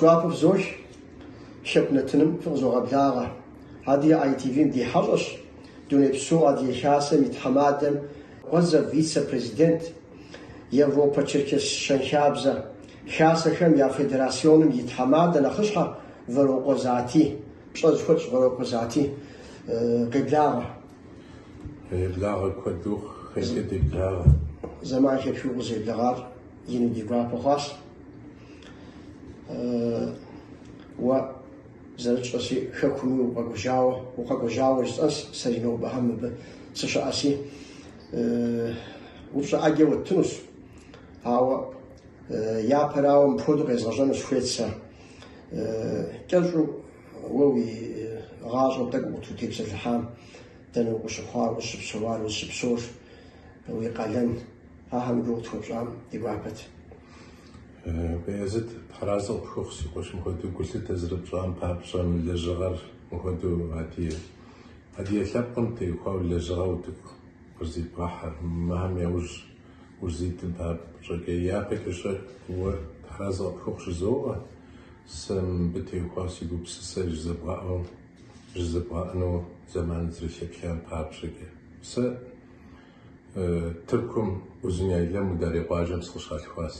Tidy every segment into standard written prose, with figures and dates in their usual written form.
гуапэ фызох, Хэку нэтыным фыкъызогъэблагъэ. Адыгэ ITV-м ди хьэщӏэщ, Дунейпсо Адыгэ Хасэм и тхьэмадэм къуэдзэ вице-президент, Европэ Черкес щэнхабзэ Хасэхэм я федерасионым и тхьэмадэ нэхъыщхьэ Вэрокъуэ Зати. Пщӏэ зыхуэтщӏ Вэрокъуэ Зати, къеблагъэ. Еблагъэ куэд ухъу, хъеркӏэ деблагъэ. Зэман хэпхыу укъызэреблэгъар ину ди гуапэ хъуащ. Уэ зэрытщӏэщи, хэкуми укъэкӏуэжауэ, укъэкӏуэжауэ жысӏэнщ, сэри нобэхэм мыбы сыщыӏэси, упщӏэ ӏэджэ уэттынущ. Ауэ япэрауэ мыпхуэдэу къезгъэжьэну сыхуейт сэ. Кӏэщӏу уэ уи гъащӏэм тӏэкӏу укъытхутепсэлъыхьам, дэнэ укъыщыхъуар, узыщыпсэуар, узыщыпсэур, уи къалэн, ахэм и гугъу къытхуэпщӏам ди гуапэт. Бейазыт, Тхьэразэ къыпхухъу си къуэш мыхуэдэу гулъытэ зэрыпщӏам папщӏэ мы лэжьыгъэр мыхуэдэу адыгэ адыгэ лъэпкъым теухуауэ лэжьыгъэ утыку къызэрибгъэхьэр, мыхэм яужь узэритым папщӏэкӏэ япэкӏэ щэ уэ Тхьэразэ къыпхухъу жызоӏэ, сэ мыбы теухуауэ си гупсысэ жызэбгъэӏэу жызэбгъэӏэну зэман зэрыхэпхам папщӏэкӏэ. Сэ Тыркум Узуняйлэ Мударей къуажэм сыкъыщалъхуащ.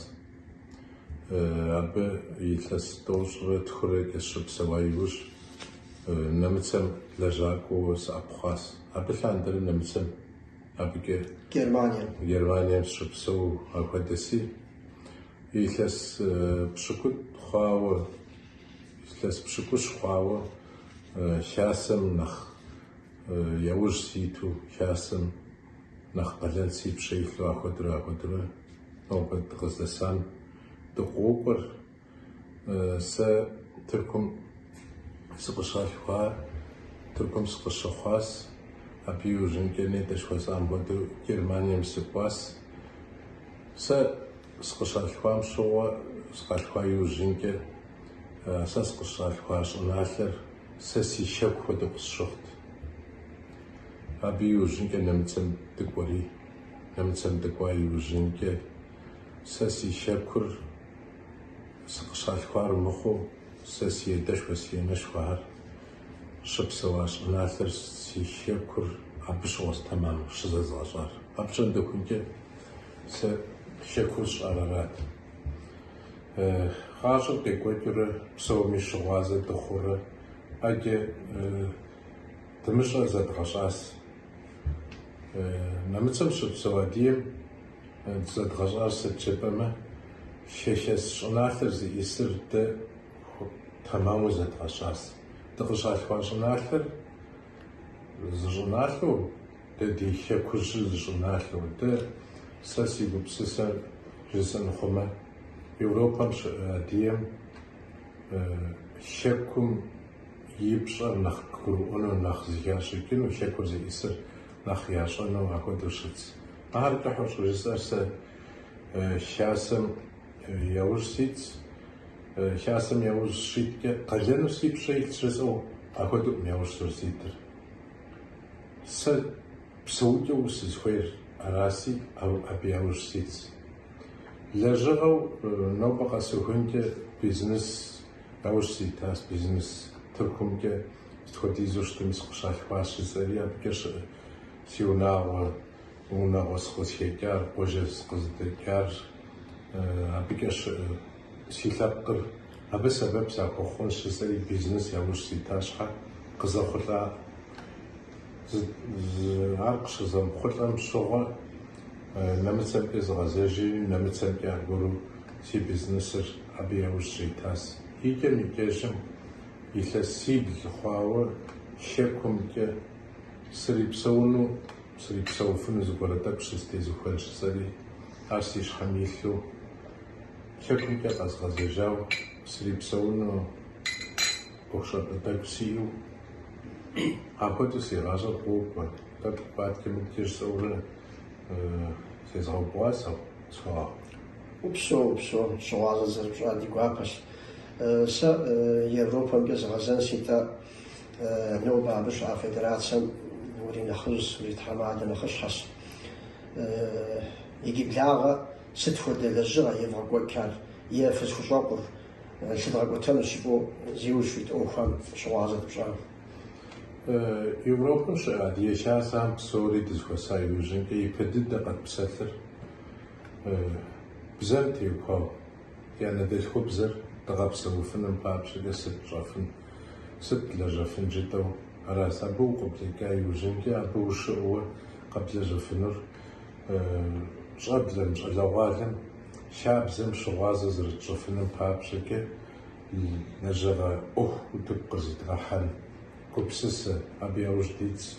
Абы илъэс тӏощӏрэ тхурэкӏэ сыщыпсэуа иужь нэмыцэм лэжьакӏуэу сыӏэпхъуащ. Абы лъандэрэ нэмыцэм абыкӏэ Германием. Германием сыщыпсэу апхуэдэси. Илъэс пщыкӏутӏ хъуауэ, илъэс пщыкӏущ хъуауэ хасэм нэхъ яужь ситу, хасэм нэхъ къалэн си пщэ илъу ахуэдурэ ахуэдурэ нобэ дыкъыздэсам дыкъокӏуэр. Сэ Тыркум сыкъыщалъхуа, Тыркум сыкъыщыхъуас, абы иужьынкӏэ нетӏэ жыхуэсӏам хуэдэу Германием сыкӏуас. Сэ сыкъыщалъхуам щыгъуэ, сыкъалъхуа иужьынкӏэ, сэ сыкъыщалъхуа щӏыналъэр сэ си хэку хуэдэу къысщыхъут. Абы иужьынкӏэ нэмыцэм дыкӏуэри, нэмыцэм дыкӏуа иужьынкӏэ сэ си хэкур Сыкъыщалъхуар мыхъуу, сэ си адэшхуэ, си анэшхуэхэр щыпсэуа щӏыналъэр, си хэкур абы щыгъуэщ тэмэму щызэзгъэщӏар. Апщӏондэхункӏэ сэ хэкур сщӏар арат. Гъащӏэр къекӏуэкӏыурэ, псоми щыгъуазэ дыхъурэ, ӏэджэ дымыщӏэр зэдгъэщӏащ. Нэмыцэм щыпсэу адыгэм Зэдгъэщӏар сыт жыпӏэмэ, хэхэс щӏыналъэр зиӏисыр дэ тэмэму зэдгъэщӏащ. Дыкъыщалъхуа щӏыналъэр зы щӏыналъэу, дэ ди хэкужьыр зы щӏыналъэу. Дэ, сэ си гупсысэр жысӏэн хъумэ, Европэм щыӏэ адыгэм хэкум и пщӏэр нэхъ къыгурыӏуэну, нэхъ зыхащӏыкӏыну, хэкур зиӏисыр нэхъ ящӏэну апхуэдэу щытщ. Ар кӏыхьу щӏыжысӏэр сэ хасэм яужь ситщ. Хасэм яужь щиткӏэ къалэну си пщэ илъ жысӏэу апхуэдэукъым яужь сызэритыр. Сэ псэукӏэу сызыхуейр араси, абы яужь ситщ. Лэжьыгъэу нобэ къэсыхункӏэ бизнес яужь ситащ, бизнес Тыркумкӏэ сыт хуэдизу щытми сыкъыщалъхуащ жысӏэри, абыкӏэ щыӏэ си унагъуэ Унагъуэ сыкъызыхэкӏар, къуажэ сыкъызыдэкӏар, абыкӏэ щыӏэ си лъэпкъыр, абы сэбэп сахуэхъунщ жысӏэри бизнес яужь сита щхьэ къызэхъулӏа. Ар къыщызэмыхъулӏэм щыгъуэ нэмыцэмкӏэ згъэзэжри, нэмыцэмкӏэ аргуэру си бизнесыр абы яужь сритащ. Икӏэм икӏэжым илъэсибл хъуауэ хэкумкӏэ срипсэуну Срипсэуфыну зыгуэрэ тӏэкӏу щызэтезухуэн жысӏэри, ар си щхьэм илъу, хэкумкӏэ къэзгъэзэжау, срипсэуну ӏуэхущӏапӏэ тӏэкӏу сиӏэу, апхуэдэу си гъащӏэр къокӏуэ. Тӏэкӏу адэкӏэ-мыдэкӏэ жысӏэурэ зезгъэубгъуа сэ схуэгъэгъу. Упсэу, упсэу, щыгъуазэ зэрыпщӏар ди гуапэщ. Сэ Европэмкӏэ згъэзэнси-тӏэ. Нобэ абы щыӏэ федерацэм уринэхъыжьщ, уритхьэмадэ нэхъыщхьэщ. Иджыблагъэ сыт хуэдэ лэжьыгъэ евгъэкӏуэкӏар е фызыхущӏэкъур? лъыдгъэкӏуэтэнущ жыпӏэу зи ужь уит ӏуэхухэм щыгъуазэ дыпщӏам. Европэм щыӏэ Адыгэ Хасэм псори дызэхуэса иужьынкӏэ ипэ дыдэ къэтпсэлъыр бзэм теухуауэ, ди анэдэлъхубзэр дгъэпсэуфыным папщӏэкӏэ сыт тщӏэфын, сыт длэжьэфын жытӏэу аращ. Абы укъыблэкӏа иужьынкӏэ, абы ущыӏэуэ къэблэжьэфынур щӏэблэм, щӏалэгъуалэм хабзэм щыгъуазэ зэрытщӏыфыным папщӏэкӏэ лэжьыгъэ ӏуэху утыку къызидгъэхьэн гупсысэ абы яужь дитщ.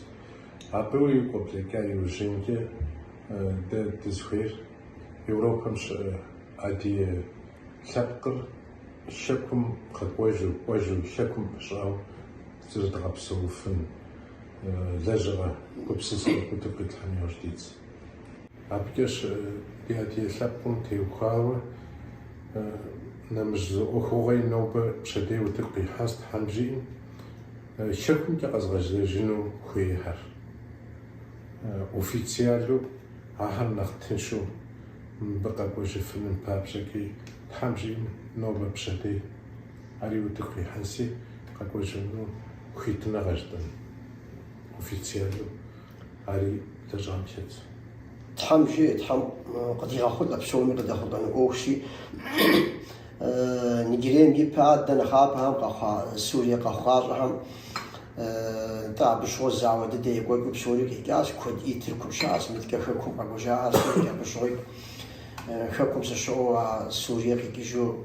Абы укъыблэкӏа иужьынкӏэ дэ дызыхуейр Европэм щыӏэ адыгэ лъэпкъыр хэкум къэкӏуэжу, кӏуэжу, хэкум пыщӏауэ зэрыдгъэпсэуфын лэжьыгъэ гупсысэ утыку къитлъхьэн яужь дитщ. Абыкӏэ щыӏэ ди адыгэ лъэпкъым теухуауэ нэмыщӏ зы ӏуэхугъуэи нобэ пщэдей утыку къихьэс Тхьэм жиӏэм, хэкумкӏэ къэзгъэзэжыну хуейхэр. Официалу ахэр нэхъ тыншу мыбы къэкӏуэжыфыным папщӏэкӏи Тхьэм жиӏэм нобэ пщэдей ари утыку къихьэнси къэкӏуэжыну хуитыныгъэ жытӏэн официалу ари лэжьыгъэм хэтщ. Тхьэм жиӏэ, Тхьэм къыдигъэхъулӏэ, псоми къыдэхъулӏэну ӏуэхущи, иджырейм ипэ адэ нэхъапэхэм къэхъуа Сурие къэхъукъащӏэхэм нтӏэ абы щыгъуэ зауэ дыдэ екӏуэкӏыу псори къикӏащ, куэдӏи Тыркум щыӏэщ, мыдкӏэ хэкум къэкӏуэжахэр сэри абы щыгъуи хэкум сыщыӏэу а Сурие къикӏыжу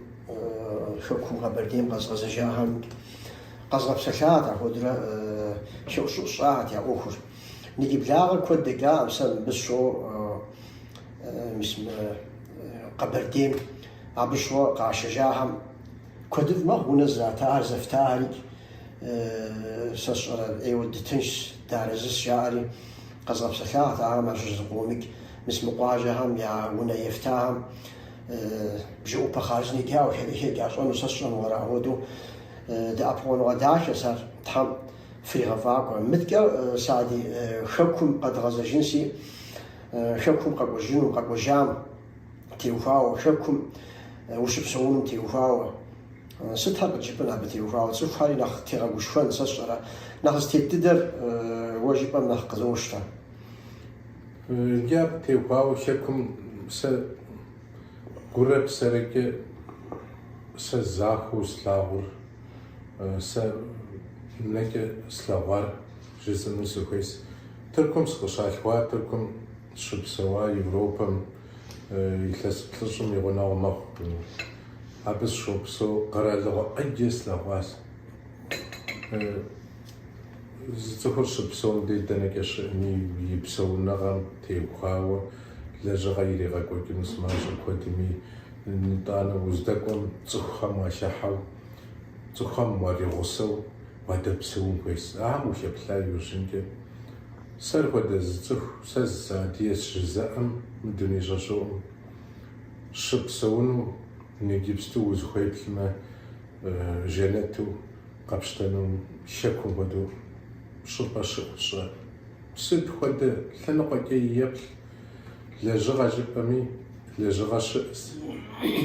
хэкум Къэбэрдейм къэзгъэзэжахэм къэзгъэпсэлъат, апхуэдэурэ хэӏущӏыӏу сщӏахэт я ӏуэхур. Иджыблагъэ куэд дэкӏакъым сэ мыбы сщыӏэу мис мы Къэбэрдейм абы щыгъуэ къашэжахэм куэдыфӏ мэхъу унэ зратахэр, зэфтахэрикӏ сэ сщӏэрэ ӏейуэ дытыншщ, дыарэзыщ жаӏэри къэзгъэпсэлъат ахэм ящыщ зыкъомикӏ. Мис мы къуажэхэм я унэ ефтахэм бжэӏупэ хъарзынэ яӏэу хэкӏ ящӏэну сэ сщӏэмыгъуэрэ апхуэдэу дэӏэпыкъуныгъэ дахэщ ар Тхьэм фригъэфӏакӏуэ. Мыдкӏэ Сади хэкум къэдгъэзэжынси, хэкум къэкӏуэжынум, къэкӏуэжам теухуауэ, хэкум ущыпсэунум теухуауэ. Сытхэр къыджыпӏэн абы теухуауэ? Цӏыхухэри нэхъ тегъэгушхуэн, сэ сщӏэрэ. Нэхъ зытет дыдэр уэ жыпӏэм нэхъ къызощтэ. Иджы абы теухуауэ хэкум сэ гурэ псэрэкӏэ сэ захуэу слъагъур, сэ нэкӏэ слъэгъуар жысӏэну сыхуейс. Тыркум сыкъыщалъхуа, Тыркум сыщыпсэуа, Европэм илъэс плӏыщӏым и гъунэгъу мэхъу. Абы сыщопсэу, къэралыгъуэ ӏэджэ слъэгъуащ. Зы цӏыхур щыпсэум дей дэнэкӏэ щыӏэми и псэуныгъэм теухуауэ лэжьыгъэ иригъэкӏуэкӏынущ мащӏэ куэдми, нытӏанэ уздэкӏуэм цӏыхухэм уахыхьэу, цӏыхухэм уаригъусэу уадэпсэун хуейщ. Ахэм ухэплъа иужьынкӏэ сэр хуэдэ зы цӏыху, сэ сыадыгэщ жызыӏэм мы дуней щӏэщыгъуэм щыпсэуну иджыпсту узыхуеплъмэ, жэнэту къэпщтэну хэкум хуэдэу щӏыпӏэ щыӏэу сщӏэ. Сыт хуэдэ лъэныкъуэкӏэ еплъ лэжьыгъэ жыпӏэми, лэжьыгъэ щыӏэщ.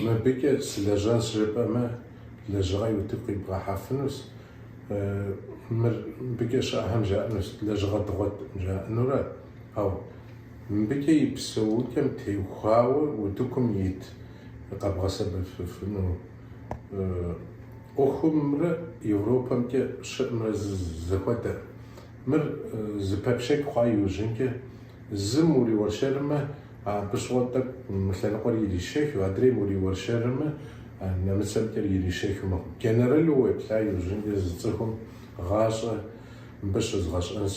Мыбыкӏэ сылэжьэнщ жыпӏэмэ, лэжьыгъэ утыку къибгъэхьэфынущ. Мыр мыбыкӏэ щыӏэхэм жаӏэнущ, лэжьыгъэ дгъуэткъым жаӏэнурэ. Ауэ мыбыкӏэ и псэукӏэм теухуауэ утыкум ит къэбгъэсэбэпыфыну ӏуэхумрэ Европэмкӏэ щыӏэмрэ зэхуэдэ. Мыр зэпэпшэк хъуа иужьынкӏэ зым уриуэршэрмэ, абы щыгъуэ тӏэкӏу мы лъэныкъуэр иришэхыу, адрейм уриуэршэрмэ, нэмыцэмкӏэ иришэхыу мэхъу. Генералу уеплъа иужьынкӏэ зы цӏыхум гъащӏэ мыбы щызгъэщӏэн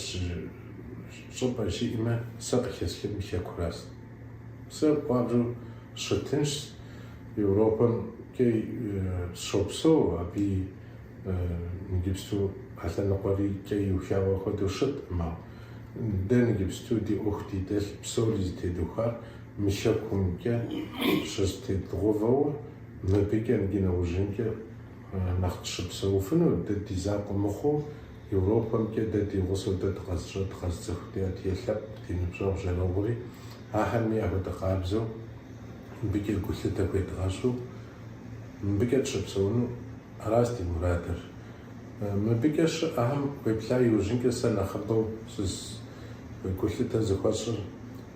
щӏыпӏэ жиӏэмэ, сэ къыхэсхынум хэкуращ. Сэ хуабжьу щытыншщ, Европэмкӏэ сщопсэу, абы иджыпсту а лъэныкъуэри кӏэ иухауэ хуэдэу щыткъым, ауэ дэ иджыпсту ди ӏуэху ди дэлъ псори зытедухуар мы хэкумкӏэ щызэтедгъэувэуэ, мыбыкӏэ иджы нэужьынкӏэ нэхъ тщыпсэуфыну, дэ ди закъуэ мыхъуу, Европэмкӏэ дэ ди гъусэу дэ дыкъэзыщӏэ, дыкъэзыцӏыху ди адыгэ лъэпкъ, ди ныбжьэгъу жэрэгъури, ахэми апхуэдэ къабзэу мыбыкӏэ гулъытэ хуедгъэщӏу. Мыбыкӏэ дыщыпсэуну аращ ди мурадыр. Мыбыкӏэ щыӏэхэм уеплъа иужьынкӏэ сэ нэхъыбэу сыз гулъытэ зыхуэсщӏыр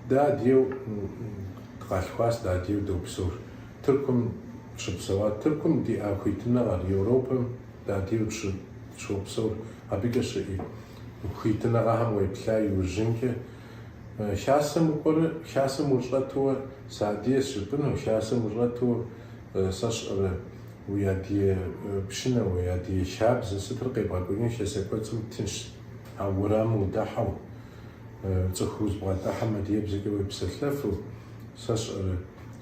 дэ адыгэу дыкъалъхуащ, дэ адыгэу допсэур. Тыркум щыпсэуа, Тыркум диӏа хуитыныгъэр, Европэм дэ адыгэу дыщопсэур, абыкӏэ щыӏи хуитыныгъэхэм уеплъа иужьынкӏэ Хасэм укӏуэрэ, хасэм ущӏэтуэ сыадыгэщ жыпӏэну, хасэм ущӏэтуэ сэ сщӏэрэ уи адыгэ пшынэ, уи адыгэ хабзэ сытыр къебгъэкӏуэкӏын хасэ кӏуэцӏым тыншщ. А уэрамым удэхьэу, цӏыху узыбгъэдыхьэм адыгэбзэкӏэ уепсэлъэфу, сэ сщӏэрэ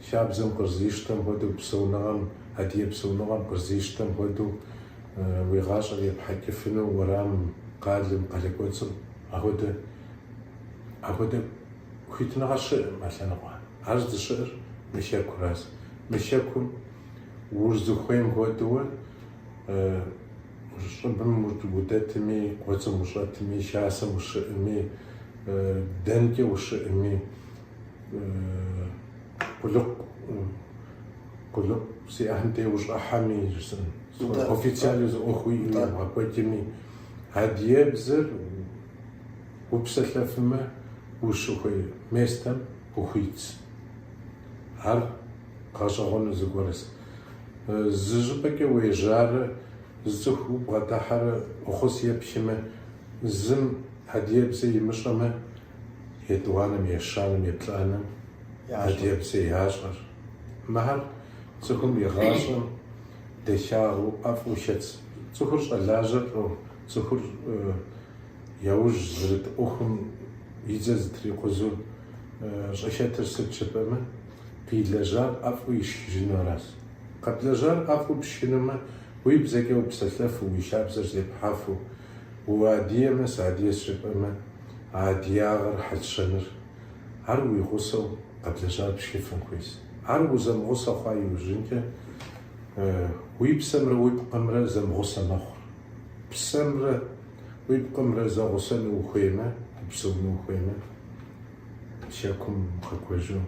хабзэм къызищтэм хуэдэу, псэуныгъэм, адыгэ псэуныгъэм къызищтэм хуэдэу уи гъащӏэр епхьэкӏыфыну уэрамым, къалэм, къалэ кӏуэцӏым ахуэдэ Апхуэдэ хуитыныгъэ щыӏэкъым а лъэныкъуэ. Ар здыщыӏэр мы хэкуращ. Мы хэкум узыхуейм хуэдэуэ щӏыбым удэтми, кӏуэцӏым ущӏэтми, хасэм ущыӏэми, дэнкӏэ ущыӏэми, къулыкъу къулыкъу зиӏэхэм дей ущӏыхьэми, жысӏэн, официальнэу зы ӏуэху уиӏэу ебгъэкӏуэкӏми, адыгэбзэр Упсэлъэфымэ, ущыхуей местэм ухуитщ. Ар гъэщӏэгъуэну зыгуэрщ. Зы щӏыпӏэкӏэ уежьарэ, зы цӏыху убгъэдыхьэрэ фӏэхъус епхмэ, зым адыгэбзэ имыщӏэмэ, етӏуанэм, ещанэм, еплӏанэм адыгэбзэ ящӏэр. Мыхэр цӏыхум и гъащӏэм дахагъэу, ӏэфӏу хэтщ. Цӏыхур щӏэлажьэр лӏо, цӏыхур Яужь зэрыт ӏуэхум и дзэ зытрикъузу щӏыхэтыр сыт жыпӏэмэ, къилэжьар ӏэфӏу ишхыжыну аращ. Къэблэжьар ӏэфӏу пшхынумэ, уи бзэкӏэ упсэлъэфу, уи хабзэр зепхьэфу, уадыгэмэ, сыадыгэщ жыпӏэмэ, а адыгагъэр, хьэл-щэныр, ар уи гъусэу къэблэжьар пшхыфын хуейщ. Ар узэмыгъусэ хъуа иужьынкӏэ, уи псэмрэ уи пкъымрэ зэмыгъусэ мэхъур. Псэмрэ уи пкъымрэ зэгъусэну ухуеймэ, упсэуну ухуеймэ, хэкум укъэкӏуэжу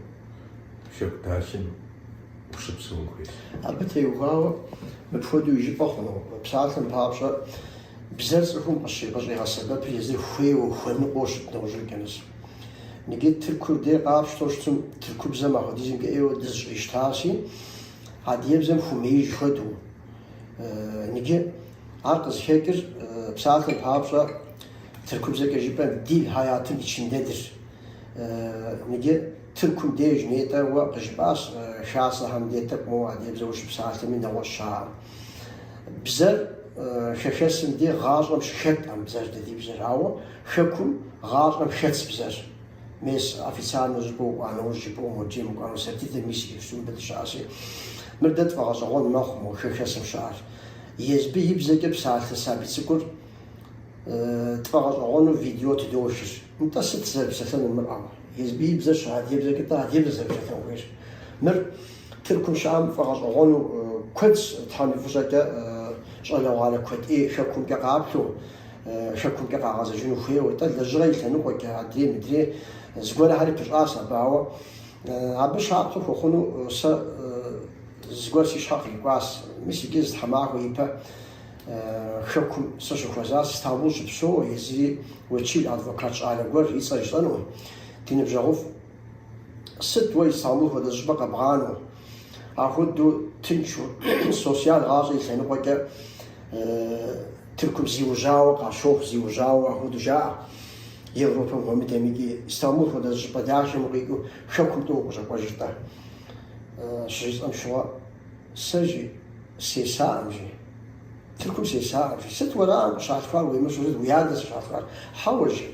хэку дахэм ущыпсэун хуейщ. Абы теухуауэ мыпхуэдэу жыпӏэ хъуну, псалъэм папщӏэ, бзэр цӏыхум къыщӏигъэсэбэпыр езыр хуейуэ, хуэныкъуэу щыт нэужьыкӏэнэщ. Иджы Тыркур дей къапщтэу щытым, тыркубзэм апхуэдизымкӏэ ӏейуэ дызэщӏищтащи, адыгэбзэм хуэмеиж хуэдэу. Иджы ар къызыхэкӏыр псалъэм папщӏэ тыркубзэкӏэ жыпӏэм dil hayatın içindedir. Иджы Тыркум деж нетӏэ уэ къыжыпӏащ хасэхэм дей тӏэкӏу моуэ адыгэбзэ ущыпсалъэми нэгъуэщӏ щаӏэм. Бзэр хэхэсым дей гъащӏэм щыхэткъым бзэр дэ ди бзэр, ауэ хэкум гъащӏэм хэтщ бзэр. Мес, официальнэ щӏыпӏэ укӏуа нэужь жыпӏэу моджей мыкӏуэну сэр дыдэ мис иджыпсту мыбы дыщыӏэщи, мыр дэ тфӏэгъэщӏэгъуэн мэхъу мо хэхэсым щыӏэр. Езбы и бзэкӏэ псалъэ сабий цӏыкӏур тфӏэгъэщӏэгъуэну видео тыдохыр. Нтӏэ сыт зэрыпсэлъэнур мыр ӏэуэ? Езбы и бзэр щыадыгэбзэкӏэ тӏэ адыгэбзэ зэрыпсэлъэн хуейщ. Мыр Тыркум щыӏэм фӏэгъэщӏэгъуэну куэдщ, Тхьэм и фӏыщӏэкӏэ щӏалэгъуалэ куэд ӏей хэкумкӏэ къаплъэу, хэкумкӏэ къагъэзэжыну хуейуэ, тӏэ лэжьыгъэ и лъэныкъуэкӏэ, адрей мыдрей зыгуэрхэри пыщӏащ абы, ауэ абы щапхъэ хуэхъуну сэ зыгуэр си щхьэ кърикӏуащ. Мис иджы зы тхьэмахуэ ипэ хэкум сыщыхуэзащ, Истамбул щыпсэууэ, езыри уэчил адвокат щӏалэ гуэр и цӏэр жысӏэнукъым, ди ныбжьэгъуфӏ. Сыт уэ Истамбул хуэдэ щӏыпӏэ къэбгъанэу, апхуэдэу тыншу социал гъащӏэ и лъэныкъуэкӏэ Тыркум зиужьауэ къащохъу, зиужьауэ апхуэдэу жаӏэ. Европэм хуэмыдэм икӏи Истамбул хуэдэ щӏыпӏэ дахэм укъикӏыу хэкум тӏэу укъыщӏэкӏуэжыр-тӏэ. Щыжысӏэм щыгъуэ, сэ жи, сесаӏым жи. Тыркум сесаӏым жи. Сыт уэраӏым къыщалъхуар уимыщӏэу сыт уи адэ сыщалъхуар? Хьэуэ жи.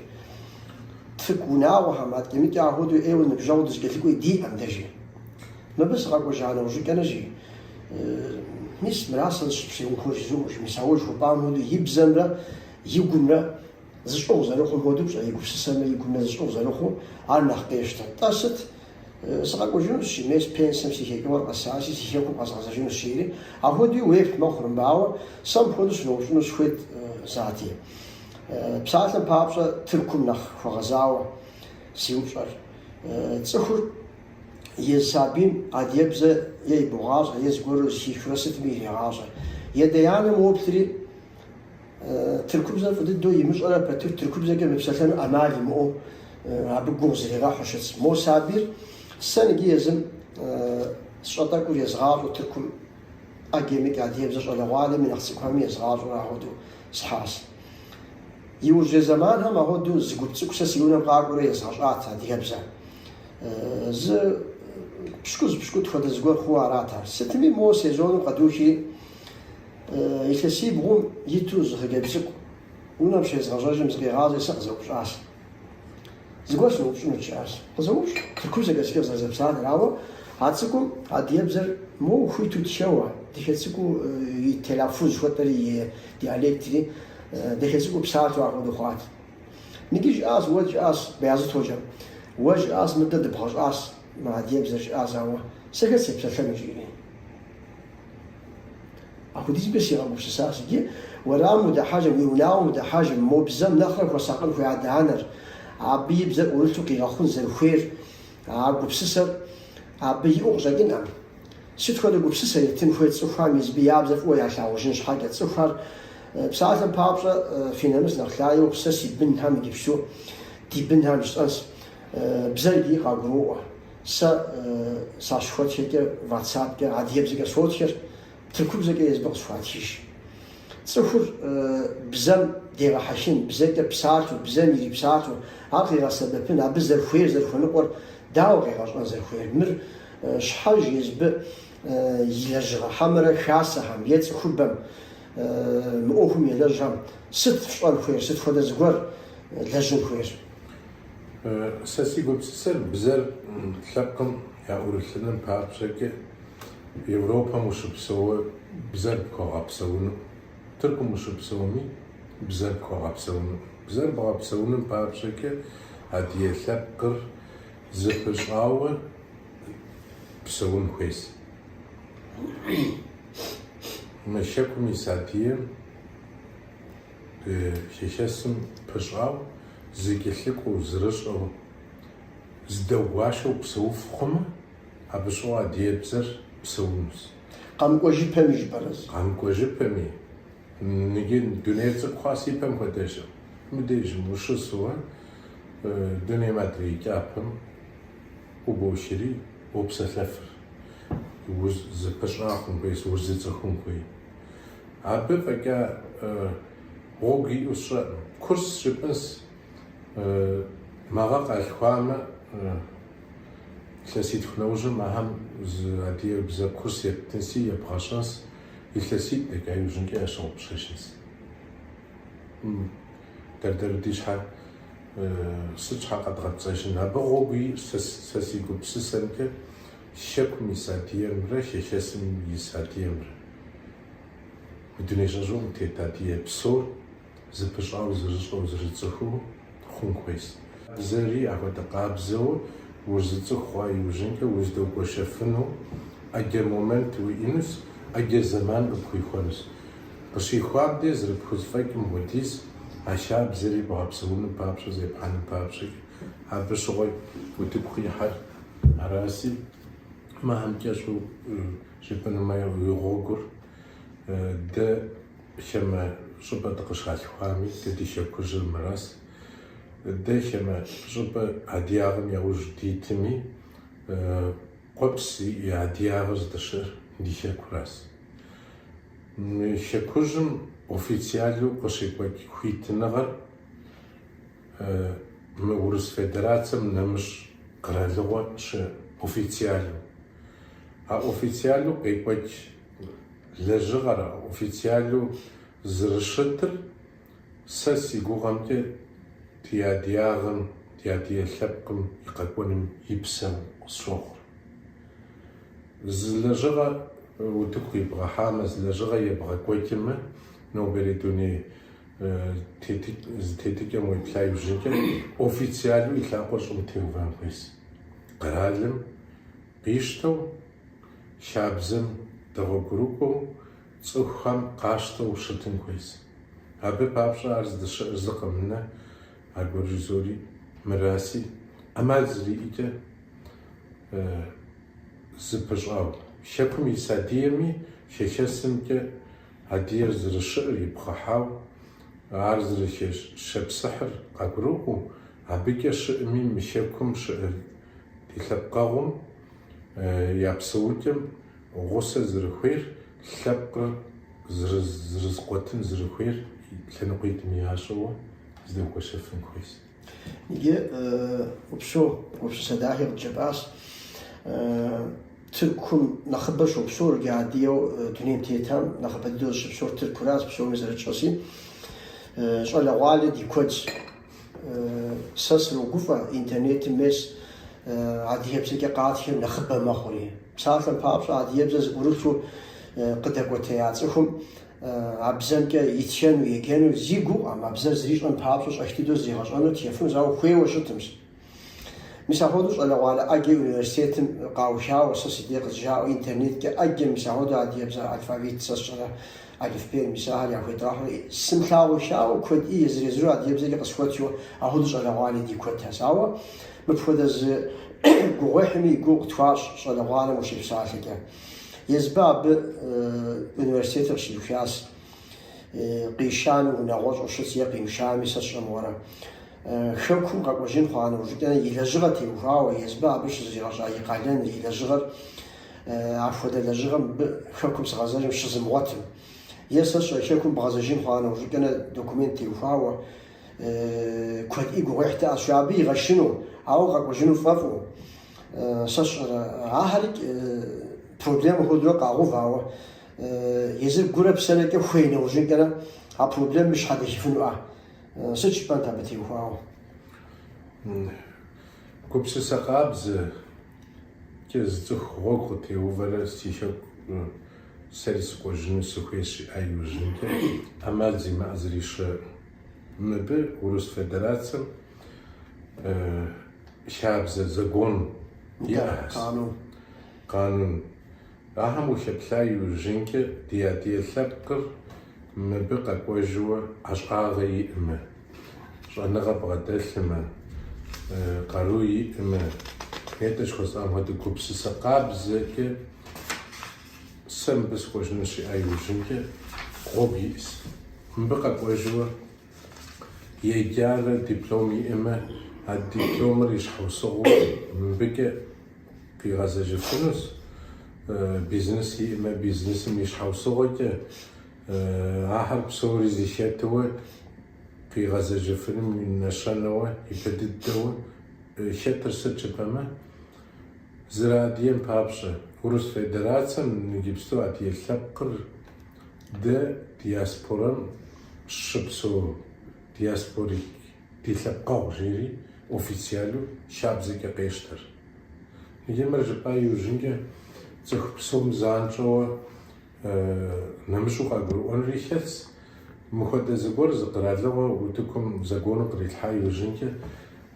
Тырку унагъуэхэм аткӏэ-мыкӏэ апхуэдэу ӏейуэ ныбжьэгъу дызэкӏэлъыкӏуи диӏэм дэ жи. Мыбы сыкъэкӏуэжа нэужьыкӏэнэ жи. Мис мыра сэ сыщыпсэун хуейр жызоӏэ жи. Мис ауэ жыхуэпӏам хуэдэу и бзэмрэ и гумрэ зыщӏыгъу зэрыхъум хуэдэу пщӏэ, и гупсысэмрэ и гумрэ зыщӏыгъу зэрыхъуу ар нэхъ къещтэ. Тӏэ сыт, сыкъэкӏуэжынущ жи, мес пенсэм си хэкӏыгъуэр къэсащи, си хэкум къэзгъэзэжынущ жиӏэри, апхуэдэуи уеплъ мэхъур мыбы, ауэ сэ мыпхуэдэу сыноупщӏыну сыхуейт Зати. Псалъэм папщӏэ, Тыркум нэхъ хуэгъэзауэ си упщӏэр. Цӏыхур. Езы сабийм адыгэбзэ е ибогъащӏэ, е зыгуэру зэхихрэ сытми ирегъащӏэ. И адэ-анэм уоплъри, тыркубзэр фӏы дыдэу имыщӏэрэ пэту тыркубзэкӏэ мыпсэлъэну ӏэмал имыӏэу абы гугъу зригъэхьу щытщ. Мо сабийр сэ ныджы езым сщӏэ тӏэкӏур езгъащӏэу Тыркум ӏэджэмикӏ адыгэбзэ щӏалэгъуалэми нэхъ цӏыкӏухэми езгъащӏэурэ ахуэдэу схьащ. Иужьрей зэманхэм ахуэдэу зы гуп цӏыкӏу сэ си унэм къакӏуэурэ езгъэщӏат адыгэбзэ. Зы пщыкӏуз пщыкӏутӏ хуэдэ зыгуэр хъууэ арат ар. Сытми мо сезоныр къэдухри, илъэсибгъум иту зы хъыджэбз цӏыкӏу унэм щезгъэжьэжым зыкъигъазэри сэ къызэупщӏащ. Зыгуэр сыноупщӏынут, жиӏащ. Къызэупщӏ, тыркубзэкӏэ сыкӏэ зэрызэпсалъэр, ауэ а цӏыкӏум адыгэбзэр моуэ хуиту тхэуэ, дахэ цӏыкӏуу и телаффуз жыхуэтӏэри и диалектри дахэ цӏыкӏуу псалъэу апхуэдэу хъуат. Ныджы жиӏащ, уэ жиӏащ, Бэязыт ходжэм, уэ жиӏащ, мыдэ дыбгъэщӏащ мы адыгэбзэр жиӏащ, ауэ сэ хэт сепсэлъэну жиӏэри. Апхуэдизкӏэ сигъэгупсысащ иджы, уэрамым удыхьэжым, уи унагъуэм удыхьэжым, мо бзэм нэхърэ хуэсакъын хуей адэ-анэр, абы и бзэр ӏурылъу къигъэхъун зэрыхуейр, а гупсысэр абы иӏэу къыщӏэкӏынкъым. Сыт хуэдэ гупсысэ етын хуей цӏыхухэм езыбы я бзэр фӏыуэ ялъагъужын щхьэкӏэ? Цӏыхухэр, псалъэм папщӏэ, фи нэмыс нэхъ лъаеу сэ си бынхэм иджыпсту, ди бынхэм жысӏэнщ, бзэр иджыри къагуроӏуэ. Сэ сащыхуэтхэкӏэ ватсапкӏэ, адыгэбзэкӏэ сотхэр, тыркубзэкӏэ езыбы къысхуатхыж. Цӏыхур бзэм дегъэхьэхын, бзэкӏэ псалъэу, бзэм ирипсалъэу, ар къигъэсэбэпын, абы зэрыхуейр, зэрыхуэныкъуэр дауэ къегъэщӏэн зэрыхуейр? Мыр щхьэж езыбы и лэжьыгъэ хьэмэрэ хасэхэм е цӏыхубэм мы ӏуэхум елэжьхэм сыт фщӏэн хуейр, сыт хуэдэ зыгуэр лэжьын хуейр? Сэ си гупсысэр бзэр лъэпкъым яӏурылъыным папщӏэкӏэ Европэм ущыпсэууэ бзэр пхуэгъэпсэуну, Тыркум ущыпсэуми бзэр пхуэгъэпсэуну. Бзэр бгъэпсэуным папщӏэкӏэ адыгэ лъэпкъыр зэпыщӏауэ псэун хуейщ. Мы хэкум ис адыгэм хэхэсым пыщӏау, зэкӏэлъыкӏуэу, зырыщӏэу, зыдэгуашэу псэуф хъумэ, абы щыгъуэ адыгэбзэр псэунущ. Къэмыкӏуэжыпэми жыпӏэрэ? Къэмыкӏуэжыпэми. Ныджы дунейр цӏыкӏу хъуащ ипэм хуэдэжым. Мыдежым ущысуэ дунейм адрей кӏапэм ӏубохри уопсэлъэфыр. Зэпыщӏа хъун хуейщ, узыцӏыхун хуей. Абы фӏэкӏа гъуэгу иӏэу сщӏэкъым. Курс жыпӏэнс мэгъэ къалъхуамэ, илъэситху нэужьым ахэм зы адыгэбзэ курс ептынси ебгъэщӏэнс, илъэситӏ дэкӏа иужьынкӏэ ящыгъупщэжынс. Дэр-дэру ди щхьэ сыт щхьэ къэдгъэпцӏэжын? Абы гъуэгу иӏэщ сэ си гупсысэмкӏэ хэкум ис адыгэмрэ хэхэсым ис адыгэмрэ. Мы дуней щӏыщӏыӏум тет адыгэ псор зэпыщӏауэ зэрыщӏэу зэрыцӏыхуу хъун хуейщ. Бзэри апхуэдэ къабзэу узыцӏыху хъуа иужьынкӏэ уздэгуэшэфыну ӏэджэ момент уиӏэнущ, ӏэджэ зэман къыпхуихуэнущ. Къыщихуам де зэрыпхузэфӏэкӏым хуэдиз а хабзэри бгъэпсэуным папщӏэ, зепхьэным папщӏэкӏэ абы щыгъуэ утыку къихьэр араси, мыхэм кӏэщӏу жыпӏэнумэ и гъуэгур дэ хэмэ щӏыпӏэ дыкъыщалъхуами, дэ ди хэкужьыр мырас. Дэ хэмэ щӏыпӏэ адыгагъэм яужь дитми, къуэпс зиӏэ адыгагъэр здэщыӏэр ди хэкурас. Мы хэкужьым официалу къыщекӏуэкӏ хуитыныгъэр мы Урыс Федерацэм нэмыщӏ къэралыгъуэ щыӏэ официалу. А официалу къекӏуэкӏ лэжьыгъэр, а официалу зэрыщытыр сэ си гугъэмкӏэ ди адыгагъэм, ди адыгэ лъэпкъым и къэкӏуэным и псэу къысщохъур. Зы лэжьыгъэ утыку ибгъэхьамэ, зы лэжьыгъэ ебгъэкӏуэкӏымэ, нобэрей дуней зытетыкӏэм уеплъа иужьынкӏэ официалу и лъакъуэр щӏым теувэн хуейщ. Къэралым къищтэу, хабзэм дэгъуэгурыкӏуэу, цӏыхухэм къащтэу щытын хуейщ. Абы папщӏэ ар здэщыӏэр зы къэмынэ, аргуэр жызори мыраси, ӏэмал зэриӏэкӏэ. зыпыщӏау. Хэкум ис адыгэми хэхэсымкӏэ адыгэр зэрыщыӏэр ипхъыхьау, ар зэрыхэшыпсыхьыр къагурыӏуэу, абыкӏэ щыӏэми мы хэкум щыӏэ ди лъэпкъэгъум я псэукӏэм гъусэ зэрыхуейр, лъэпкъыр зэрызэкъуэтын зэрыхуейр лъэныкъуитӏми ящӏэуэ зыдэгуэшэфын хуейщ. Иджы упсэу гупсысэ дахи къыджепӏащ. Тыркум нэхъыбэ щопсэур, иджы адыгэу дунейм тетам нэхъыбэ дыдэу зыщыпсэур Тыркуращ, псоми зэрытщӏэщи. Щӏалэгъуалэ ди куэдщ. Сэ срогуфӏэ, интернетым мес адыгэбзэкӏэ къатхэр нэхъыбэ мэхъури. Псалъэм папщӏэ, адыгэбзэ зыӏурылъу къыдэкӏуэтея цӏыхум а бзэмкӏэ итхэну, еджэну зи гугъуӏэм, а бзэр зрищӏэм папщӏэ щӏэх дыдэу зригъэщӏэну тхэфынущ, ауэ хуейуэ щытымщ. Мис апхуэдэу щӏалэгъуалэ ӏэджэ университетым къаухауэ сэ си дей къызжаӏэу интернеткӏэ ӏэджэ мис апхуэдэу адыгэбзэ алфавит сэ сщӏэрэ алыфбейр мис ахэр яхуедгъэхьурэ сымылъагъуххауэ куэдӏи езыр-езыру адыгэбзэкӏэ къысхуэтхэу апхуэдэу щӏалэгъуали ди куэдхэщ. Ауэ мыпхуэдэ зы гугъуехьми и гугъу къытхуащӏ щӏалэгъуалэм ущепсалъэкӏэ. Езыбэ абы университетыр къыщиухащ, къишами унагъуэщӏэу щытщ е къимышами сэ сщӏэ мыгъуэрэ. Хэкум къэкӏуэжын хъуа нэужькӏэ и лэжьыгъэ теухуауэ, езыбэ абы щызригъэщӏа и къалэныр, и лэжьыгъэр апхуэдэ лэжьыгъэм мыбы хэкум сыгъэзэжым щызымыгъуэтым. Е сэ сщӏэ хэкум бгъэзэжын хъуа нэужькӏэ документ теухуауэ куэдӏи гугъуехь дэӏэщ, абы игъэшыну, ауэ къэкӏуэжыну фӏэфӏу. Сэ сщӏэрэ, ахэрикӏ проблемэ хуэдэурэ къагъув, ауэ езыр гурэ псэрэкӏэ хуей нэужьынкӏэрэ а проблемэм щхьэдэхыфынуӏэ. Сыт жыпӏэнт абы теухуауэ? Гупсысэ къабзэкӏэ зы цӏыху гъуэгу къытеувэрэ си хэку сэри сыкӏуэжыну сыхуейщ жиӏа иужьынкӏэ ӏэмал зимыӏэ зыри щыӏэкъым. Мыбы Урыс Федерацэм хабзэ, закон иӏэщ. Къанун. Ахэм ухэплъа иужьынкӏэ ди адыгэ лъэпкъыр мыбы къэкӏуэжуэ ӏэщӏагъэ иӏэмэ, щӏэныгъэ бгъэдэлъымэ, къару иӏэмэ, нетӏэ жыхуэсӏам хуэдэ гупсысэ къабзэкӏэ сэ мыбы сыкӏуэжыну жиӏа иужьынкӏэ гъуэгу иӏэщ. Мыбы къэкӏуэжуэ еджарэ диплом иӏэмэ, а дипломыр и щхьэусыгъуэу мыбыкӏэ къигъэзэжыфынущ, бизнес иӏэмэ, бизнесым и щхьэусыгъуэкӏэ ахэр псори зэхэтыуэ къигъэзэжыфыным и нэщэнэуэ, ипэ дыдэуэ хэтыр сыт жыпӏэмэ, зэрыадыгэм папщӏэ, Урыс Федерацэм иджыпсту адыгэ лъэпкъыр дэ диаспорэм щыпсэу диаспорик ди лъэпкъэгъу жери официалу хабзэкӏэ къещтэр. Иджы мыр жыпӏа иужьынкӏэ цӏыху псом занщӏэуэ нэмыщӏу къагурыӏуэнри хэтщ. Мыхуэдэ зыгуэр зы къэралыгъуэ утыкум закону кърилъхьа иужьынкӏэ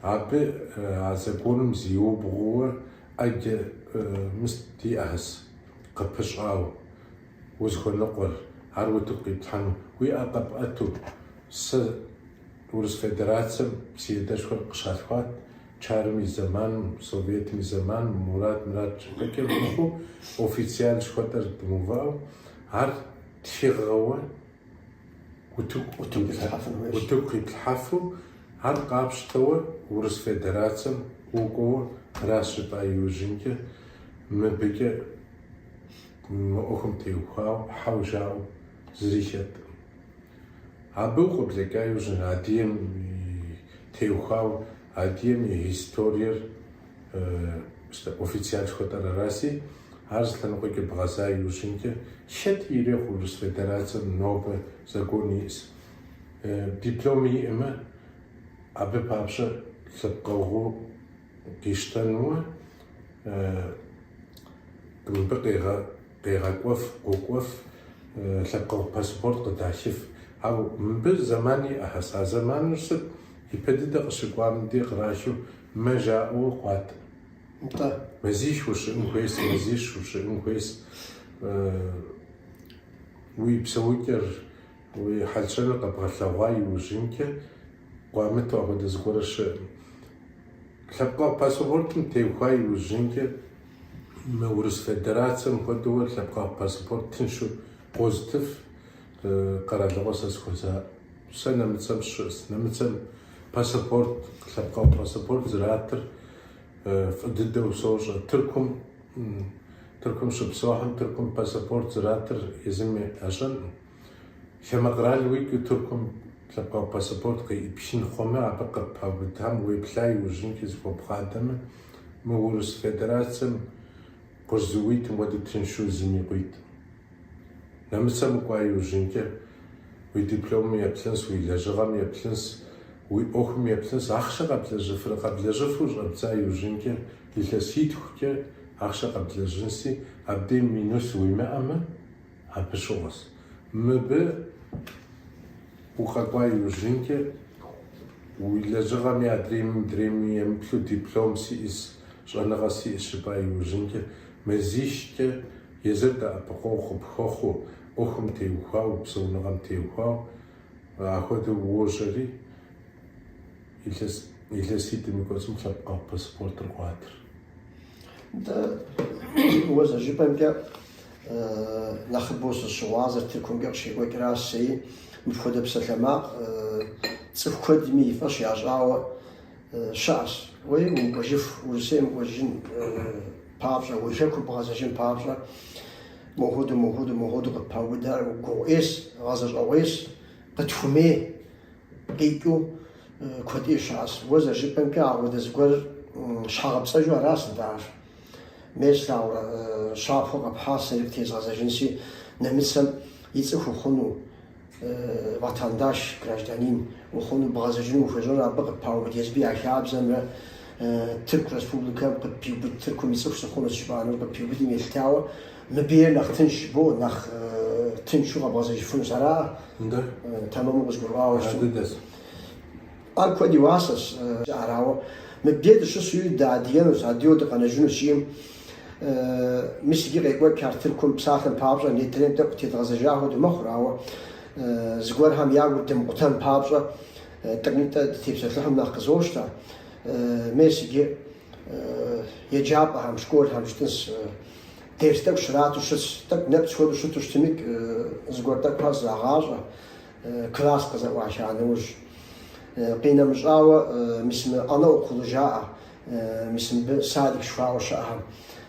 абы а законым зиубгъууэ ӏэджэ мыс диӏэхэс къыпыщӏауэ. Узыхуэныкъуэр, ар утыку къиплъхьэну, уи ӏэ къэпӏэту, сэ Урыс Федерацэм си адэшхуэр къыщалъхуат, Чарым и зэманым, Советым и зэманым, мурат мурат жыпӏэкӏэ мыхъуу, официал жыхуэтӏэр дымыувыӏэу, ар тхыгъэуэ утыку къиплъхьэфу, ар къапщтэуэ Урыс Федерацэм укӏуэуэ мыращ жыпӏа иужьынкӏэ, мыбыкӏэ Мы ӏуэхум теухуауэ хьэуэ жаӏэу зыри хэткъым. Абы укъыблэкӏа иужьын адыгэм теухуауэ адыгэм и историер официал жыхуэтӏэр араси, ар зы лъэныкъуэкӏэ бгъэза иужьынкӏэ хэти ирехъу Урыс Федерацэм нобэ закон иӏэс. Диплом иӏэмэ, абы папщӏэ лъэпкъэгъуу къищтэнуэ мыбы къегъэкӏуэф, къокӏуэф, лъэпкъэгъу паспорт къыдахыф. Ауэ мыбы зэман иӏэхэс. А зэманыр сыт ипэ дыдэ къыщыкӏуам дей кърахыу мэ жаӏэу къуат. Нтӏэ. Мазих ущыӏэн хуейс, мазищ ущыӏэн хуейс. Уи псэукӏэр, уи хьэл-щэныр къэбгъэлъэгъуа иужьынкӏэ къуамыту апхуэдэ зыгуэрэ щыӏэкъым. Лъэпкъэгъу паспортым теухуа иужьынкӏэ Мы Урыс Федерацэм хуэдэу лъэпкъэгъу паспорт тыншу къозытыф къэралыгъуэ сэ сыхуэза. Сэ нэмыцэм сыщыӏэс. Нэмыцэм паспорт, лъэпкъэгъу паспорт зэратыр фӏы дыдэу сощӏэ. Тыркум, Тыркум щыпсэухэм Тыркум паспорт зэратыр езым ящӏэнкъым. Хамэ къэрал уикӏыу Тыркум лъэпкъэгъу паспорт къеӏыпхын хъумэ, абы къыппаубыдам уеплъа иужьынкӏэ зыхуэбгъадэмэ, мы Урыс Федерацэм къызыуитым хуэдэу тыншу зыми къуиткъым. Нэмыцэм укӏуа иужьынкӏэ уи дипломым еплъынс, уи лэжьыгъэм еплъынс, уи ӏуэхум еплъынс, ахъшэ къэблэжьыфрэ къэблэжьыфу щӏэбдза иужьынкӏэ илъэситхукӏэ ахъшэ къэблэжьынси, абдей минус уимыӏэмэ, абы щыгъуэс. Мыбы укъэкӏуа иужьынкӏэ уи лэжьыгъэми адрейми мыдрейми емыплъу диплом сиӏэс, щӏэныгъэ сиӏэс жыпӏа иужьынкӏэ мазищкӏэ езыр дэӏэпыкъуэгъу къыпхуэхъуу, ӏуэхум теухуауэ, псэуныгъэм теухуауэ ахуэдэу уожьэри, илъэс илъэситӏым и кӏуэцӏым лъэпкъэгъу паспортыр къуатыр. Нтӏэ, уэ зэрыжыпӏэмкӏэ, нэхъыбэу сызыщыгъуазэр Тыркумкӏэ къыщекӏуэкӏращ сэри мыпхуэдэ псалъэмакъ цӏыху куэдми и фӏэщ ящӏауэ щыӏэщ. Уей, умыкӏуэжыф, Урысейм укӏуэжын папщӏэ, уи хэкум бгъэзэжын папщӏэ, мохуэдэу, мохуэдэу, мохуэдэу къытпаубыдар гугъу ӏейщ, гъэзэщӏэгъуейщ, къытхумей къикӏыу куэд ӏей щыӏэщ. Уэ зэрыжыпӏэмкӏэ, апхуэдэ зыгуэр щхьэгъэпцӏэжу аращ нтӏэ ар. Мес ауэрэ щапхъэу къэпхьа сэри къытезгъэзэжынси, нэмыцэм и цӏыху ухъуну, vatandaş, гражданин, ухъуну, бгъэзэжыну ухуежьэнур абы къыппаубыд езыби я хабзэмрэ Тырку Республикэм къыппиубыд, Тыркум и цӏыху сыхъунущ жыпӏэнур къыппиубыдым елъытауэ, мыбы ейр нэхъ тынш бо, нэхъ тыншу къэбгъэзэжыфынущ. Ара? Нтӏэ. Тэмэму къызгурыӏуауэ щытым. Ар дыдэщ. Ар куэд и уасэщ, арауэ. Мыбдей дыщысуи дыадыгэнущ, адыгэу дыкъэнэжынущ жиӏэм, мис иджы къекӏуэкӏ ар Тыркум псалъэм папщӏэ нетӏрейм тӏэкӏу тедгъэзэжа хуэдэу мэхъур, ауэ зыгуэрхэм я гур дымыкъутэн папщӏэ тӏэкӏунитӏэ дытепсэлъыхьым нэхъ къызощтэ. Мес иджы еджапӏэхэм, школхэм жытӏынс дерс тӏэкӏу щрату щытщ, тӏэкӏу нэпцӏ хуэдэу щыту щытымикӏ, зыгуэр тӏэкӏухэр зрагъащӏэ. Класс къызэӏуаха нэужь. Къинэмыщӏауэ, мис мы anaokulu жаӏэ, мис мыбы садик жыхуаӏэу щыӏэхэм,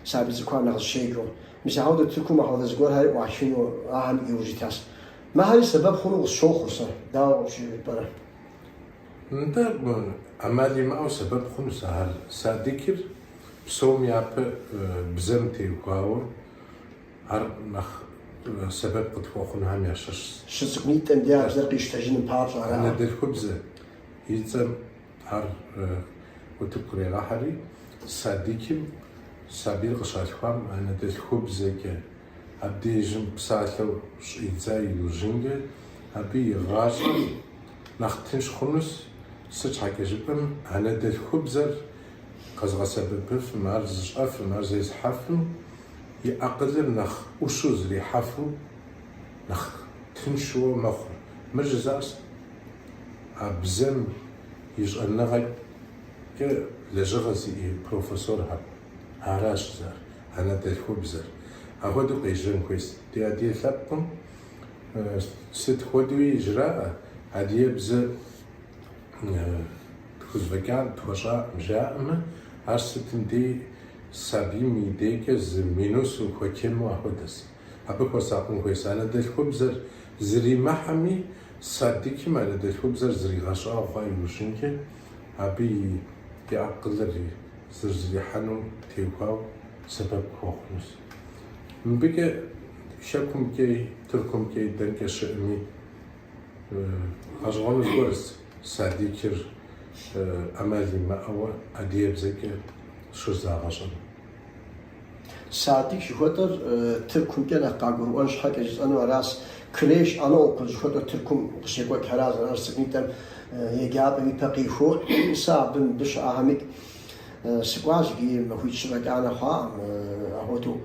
сабий цӏыкӏухэр нэхъ зыщеджэу. Мис ахуэдэу Тыркум ахуэдэ зыгуэрхэри ӏуахыну ахэм иужь итащ. Мыхэри сэбэп хъуну къысщохъур сэ, дауэ къыпщыхъурэ? Нтӏэ, ӏэмал имыӏэу сэбэп хъунущ ар. Садикыр псом япэ бзэм теухуауэ Ар нэхъ сэбэп къытхуэхъунухэм ящыщщ. Щыцӏыкӏунитӏэм де а бзэр къищтэжыным папщӏэ ара? Анэдэлъхубзэ и цӏэм ар утыку кърегъэхьэри, садикым сабийр къыщалъхуам анэдэлъхубзэкӏэ абдежым псалъэу щӏидза иужьынкӏэ абы и гъащӏэр нэхъ тынш хъунущ, сыт щхьэкӏэ жыпӏэм анэдэлъхубзэр къэзыгъэсэбэпыфым, ар зыщӏэфым, ар зезыхьэфым и акъылыр нэхъ ӏущу зрихьэфу, нэхъ тыншуэ мэхъур. Мыр жызыӏэр а бзэм и щӏэныгъэкӏэ лэжьыгъэ зиӏэ профессорхэр. Аращ жызыӏэр, анэдэлъхубзэр. Апхуэдэу къежьэн хуейщ. Ди адыгэ лъэпкъым сыт хуэдэуи жраӏэ, адыгэбзэ тхузэфӏэкӏакъым, тхуэщӏакъым жаӏэмэ, ар сытым дей Сабийм и дейкӏэ зы минусу хуэтему ахуэдэс. Абы хуэсакъын хуейщ. Анэдэлъхубзэр зримыхьэми, садикым анэдэлъхубзэр зригъэщӏа хъуа иужьынкӏэ, абы и и акъылыр зэрызрихьэнум теухуауэ сэбэп хуэхъунущ. Мыбыкӏэ Хэкумкӏэи, Тыркумкӏэи, дэнкӏэ щыӏэми, гъэщӏэгъуэну зыгуэрщ садикыр ӏэмал имыӏэуэ адыгэбзэкӏэ щызагъэщӏэну. Садик жыхуэтӏэр Тыркумкӏэ нэхъ къагурыӏуэн щхьэкӏэ жысӏэну аращ. Kreş, anaokul жыхуэтӏэр Тыркум къыщекӏуэкӏхэращ, аращ цӏыкӏунитӏэм еджапӏэм ипэ къихуэу сэ абы мыбы щыӏэхэмикӏ сыкӏуащ икӏи махуитӏ-щы фӏэкӏа нэхъ хъуакъым апхуэдэу.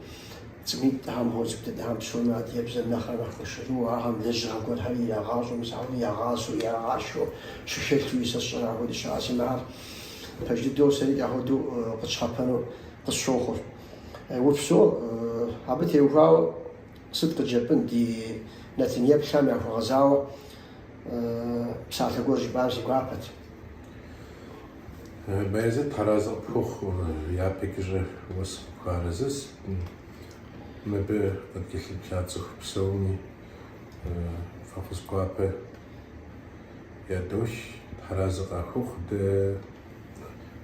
Цӏыкӏунитӏэхэм, хъуэу цӏыкӏу дыдэхэм псоми адыгэбзэм нэхърэ нэхъ хуэшэрыуэу, ахэм лэжьыгъэ гуэрхэри ирагъащӏэу, мис апхуэдэу ягъасэу, ирагъашхэу, щыхэлъуи сэ сщӏэрэ апхуэдэу щыӏэси, мыхэр пэж дыдэу сэрикӏ апхуэдэу къытщхьэпэну къысщохъур. Упсэу, абы теухуауэ сыт къыджепӏэн ди нэтын еплъхэм яхуэгъэзауэ псалъэ гуэр жыпӏам си гуапэт. Баязет, Тхьэразэ къыпхухъу, япэкӏыщӏэ уэ сыпхуэарэзыс. Мыбы къыткӏэлъыплъа цӏыху псоми фӏэхъус гуапэ ядох. Тхьэразэ къахухъу, дэ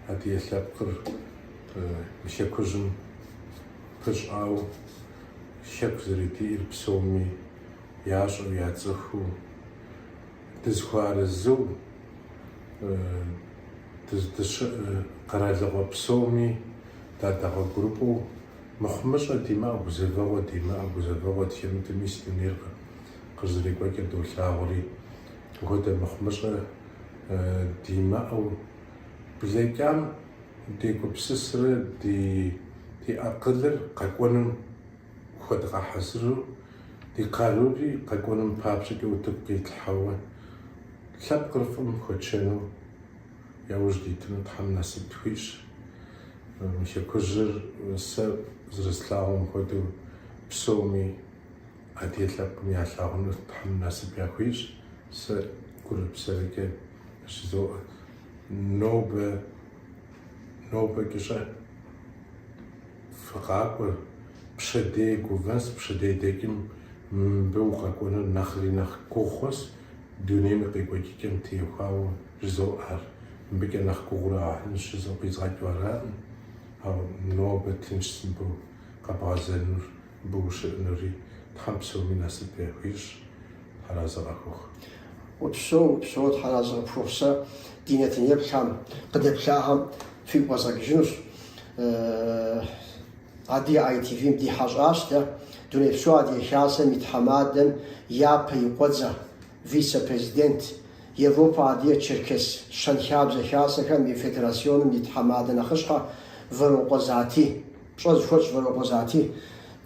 адыгэ лъэпкъыр мы хэкужьым пыщӏауэ хэку зэрыдиӏэр псоми ящӏэу, яцӏыхуу, дызыхуэарэзыу, дыздыщыӏэ къэралыгъуэ псоми дадэгъуэгурыкӏуэу, мыхъумыщӏэ димыӏэу, гузэвэгъуэ димыӏэу, гузэвэгъуэ тхэмыту мис дунейр къызэрекӏуэкӏыр долъагъури, апхуэдэ мыхъумыщӏэ димыӏэу, блэкӏам дегупсысрэ ди акъылыр къэкӏуэным хуэдгъэхьэзыру, ди къарури къэкӏуэным папщӏэкӏэ утыку къитлъхьэуэ, лъэпкъыр фӏым хуэтшэну яужь дитыну Тхьэм насып тхуищӏ. Мы хэкужьыр сэ зэрыслъагъум хуэдэу псоми адыгэ лъэпкъым ялъагъуну Тхьэм насып яхуищӏ. Сэ гурэ псэрэкӏэ жызоӏэ. Нобэ, нобэкӏыщӏэ фыкъакӏуэ, пщэдей гувэнс, пщэдей дэкӏым мыбы укъэкӏуэнур нэхъри нэхъ гугъу хъунс, дунейм и къекӏуэкӏыкӏэм теухуауэ жызоӏэ ар. Мыбыкӏэ нэхъ гугъурэ ахьынщ жызоӏэу къизгъэкӏыу араӏым, ауэ нобэ тыншщ мыбы къэбгъэзэнур, мыбы ущыӏэнури, Тхьэм псоми насып яхуищӏ, Тхьэразэ къахухъу. Упсэу, упсэу, Тхьэразэ къыпхухъу. Сэ ди нэтын еплъхэм, къыдэплъахэм фигу къэзгъэкӏыжынущ. Адыгэ ITV-м ди хьэщӏащ дэ, Дунейпсо Адыгэ Хасэм и тхьэмадэм япэ и къуэдзэ, вице-президент, Европэ Адыгэ Черкес Щэнхабзэ Хасэхэм и Федерасионым и тхьэмадэ нэхъыщхьэ Вэрокъуэ Зати. Пщӏэ зыхуэтщӏ Вэрокъуэ Зати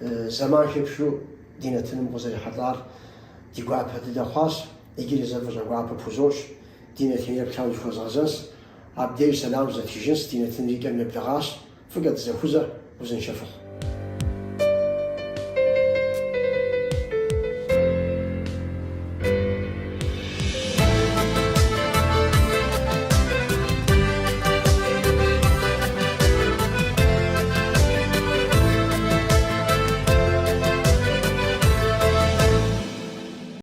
зэман хепхыу ди нэтыным къызэрихьэлӏар ди гуапэ дыдэ хъуащ. Иджыри зэ фӏыщӏэ гуапэ пхузощӏ, ди нэтын еплъхэм зыхуэзгъэзэнщ. Абдеж сэлам зэтхыжынщ, ди нэтыныр и кӏэм нэблэгъащ. Фӏыкӏэ дызэхузэ, узыншэ фыхъу.